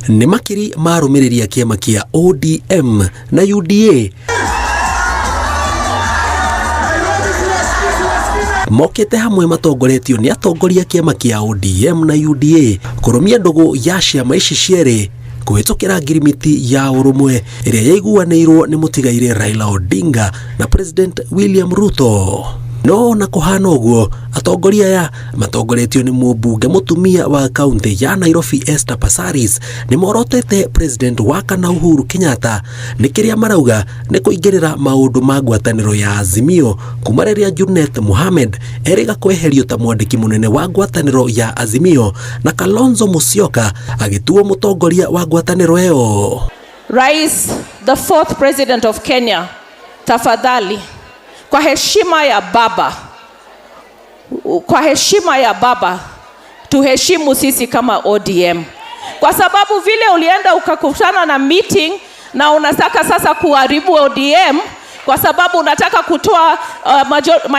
Nĩ makiri ma arũmĩrĩri a kĩama kĩa ODM na UDA mokĩte hamwe matongoretio nĩ atongoria a kĩama kĩa ODM na UDA kũrũmia ndũgũ ya ciama ici cierĩ kũhĩtũkĩra ngirimiti ya ũrũmwe ĩrĩa yaiguanĩirwo nĩ mũtigairĩ Raila Odinga na President William Ruto. No na kũhana ũguo, atongoria aya matongoretio nĩ mũmbunge mũtumia wa kaunti ya Nairobi Esther Passaris nĩ morotete President wa kana Uhuru Kenyatta nĩ kĩrĩa marauga nĩ kũingĩrĩra maũndũ ma ngwatanĩro ya Azimio kuma rĩrĩa Junet Mohamed erĩga kweherio ta mwandĩki mũnene wa ngwatanĩro ya Azimio na Kalonzo Musyoka agĩtuo mũtongoria wa ngwatanĩro ĩyo. Rais, the fourth president of Kenya, tafadhali, kwa heshima ya baba, kwa heshima ya baba, tuheshimu sisi kama ODM, kwa sababu vile ulienda ukakutana na meeting na unataka sasa kuharibu ODM kwa sababu unataka kutoa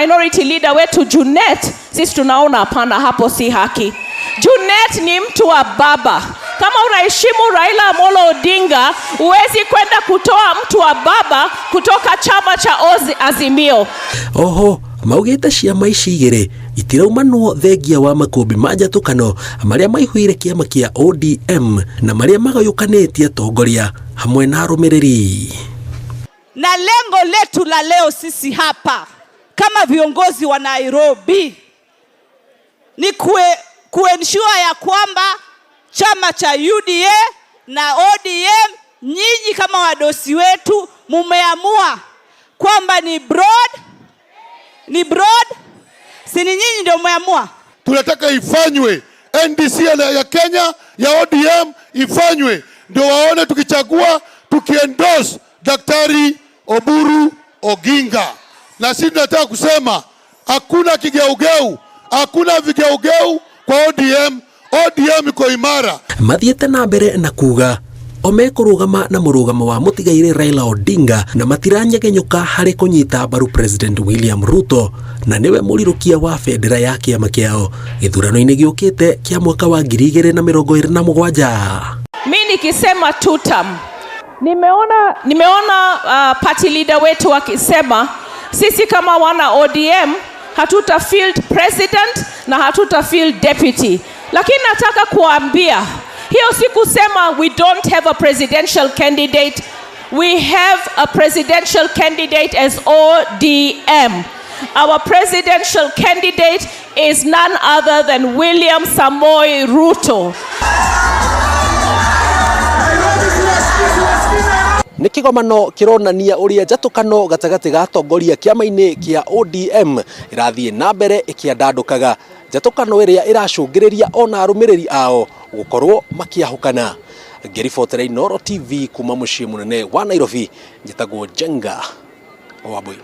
minority leader wetu Junet. Sisi tunaona hapana, hapo si haki. Junet ni mtu wa baba. Kama unaheshimu Raila Amolo Odinga, huwezi kwenda kutoa mtu wa baba kutoka chama cha Azimio. Oho maugĩte ciama ici igĩrĩ itiraumanwo thengia wa makũmbĩ ma njatũkano marĩa maihũire kĩama kĩa ODM na marĩa magayũkanĩtie atongoria hamwe na arũmĩrĩri. Na lengo letu la leo sisi hapa kama viongozi wa Nairobi ni kuensure ya kwamba chama cha UDA na ODM, nyinyi kama wadosi wetu mumeamua kwamba ni broad, ni broad, si ni nyinyi ndio mmeamua? Tunataka ifanywe NDC ya Kenya ya ODM ifanywe, ndio waone tukichagua tukiendorse Daktari Oburu Oginga. Na sisi tunataka kusema hakuna kigeugeu, hakuna vigeugeu kwa ODM. ODM iko imara. Mathiĩte na mbere na kuga o mekũrũgama na mũrũgamo wa mũtigairĩ Raila Odinga na matiranyegenyũka harĩ kũnyita mbaru President William Ruto na nĩwe mũrirũkia wa bendera ya kĩama kĩao gĩthurano-inĩ gĩũkĩte kĩa mwaka wa 2027. Mi nikisema two term, nimeona party leader wetu akisema sisi kama wana ODM hatuta field president na hatuta field deputy, lakini nataka kuambia hiyo si kusema we don't have a presidential candidate. We have a presidential candidate as ODM. Our presidential candidate is none other than William Samoei Ruto. Nĩ kĩgomano kĩronania ũrĩa njatũkano gatagatĩ ga atongoria kĩama-inĩ kĩa ODM ĩrathiĩ na mbere ĩkĩandandũkaga, njatũkano ĩrĩa ĩracũngĩrĩria ona arũmĩrĩri ao gũkorwo makĩahũkana. Ngĩribotera Inooro TV kuma mũciĩ mũnene wa Nairobi, njĩtagwo Njenga Wambui.